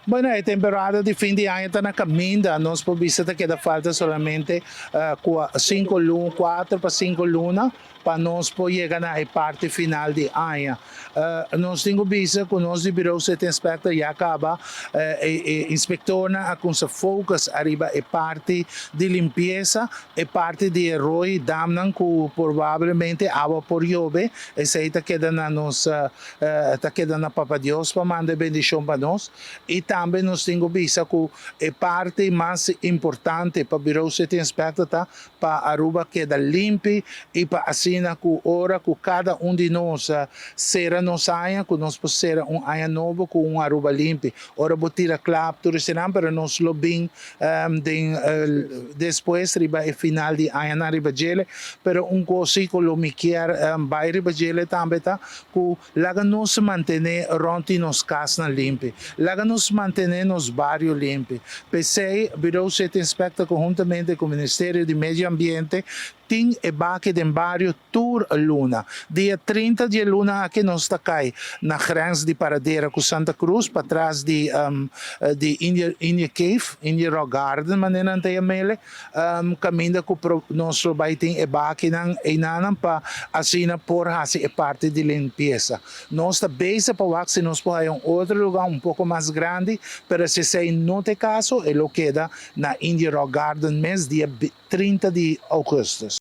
Bueno, e temporada di fin di aña ta na caminda. Nos por bisa ta keda falta solamente 5 luna, 4 pa 5 luna, pa nos por yega na e parti final di aña. Nos tin cu bisa cu nos di Bureau City Inspector ya caba e inspectornan a cuminsa focus ariba e parti di limpiesa, e parti di rooi, damnan cu probablemente awa por yobe, esey ta keda na nos, ta keda na Papa Dios pa manda bendicion pa nos. Y tambe nos tin cu bisa cu e parti mas importante pa Bureau City Inspector ta pa Aruba keda limpi y pa asina cu ora cu cada un di nos cera nos aña, cu nos por cera un aña nobo cu un Aruba limpi. Ora bo tira klap, tur esnan, pero nos lo bin despues riba e final di aña na riba djele, pero un cos cu lo mi kier bay riba djele tambe ta cu laga nos mantene rond di nos cas na limpi. Laga nos mantene nos bario limpi. P'esey, Bureau City Inspector conhuntamente cu Ministerio di Medio Ambiente tin e baki den bario tur luna. Dia 30 di luna aki nos ta cay na grens di Paradera cu Santa Cruz, patras di India Cave, India Rock Garden, manera nan ta yam'e, caminda cu nos lo bay tin e bakinan eynan pa asina por haci e parti di limpiesa. Nos ta bezig pa wak si nos por un otro luga un poco mas grandi, pero si esey no ta e caso, e lo keda na India Rock Garden mes dia 30 di augustus.